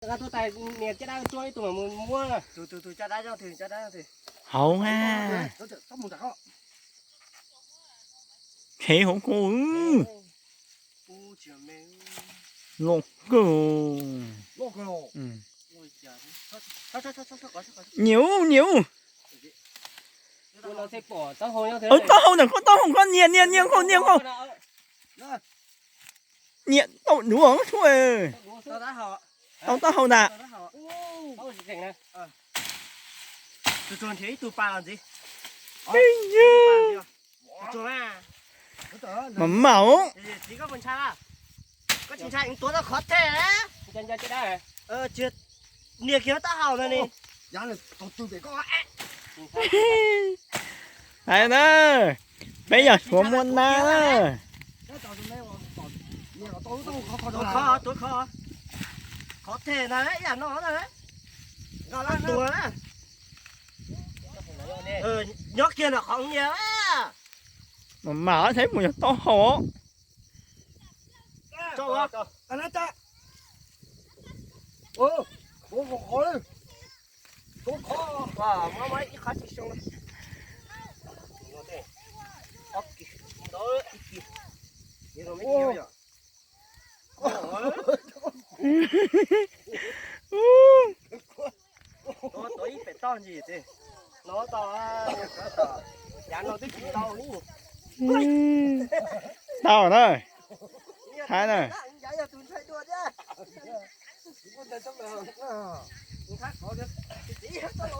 Tuaj tais nias caj dab tuaj ib tug mas mus muab. Tus tus tus caj dab, caj dab. Hauv na. Khev hauv ko. Loj kawg. Nyiam ub, nyiam ub. Taub hau ntawm koj, taub hau koj, nias nias nias koj, nias koj. Nias tau duav tshuaj. Tau taub hau ntag. Mas mam. Nias kiag taub hau no ni. Hais na, peb yog suav muaj nab na. Tuav khov, tuav khov. Khov them na, ib yam no na. Tuav na. Nyob kiag no qhov nyias. Mas mam saib mus yog taub hau. Tuav ib pem toj ntsis, no tau, yav no twb tsis tau li. Tau na, Thaib na.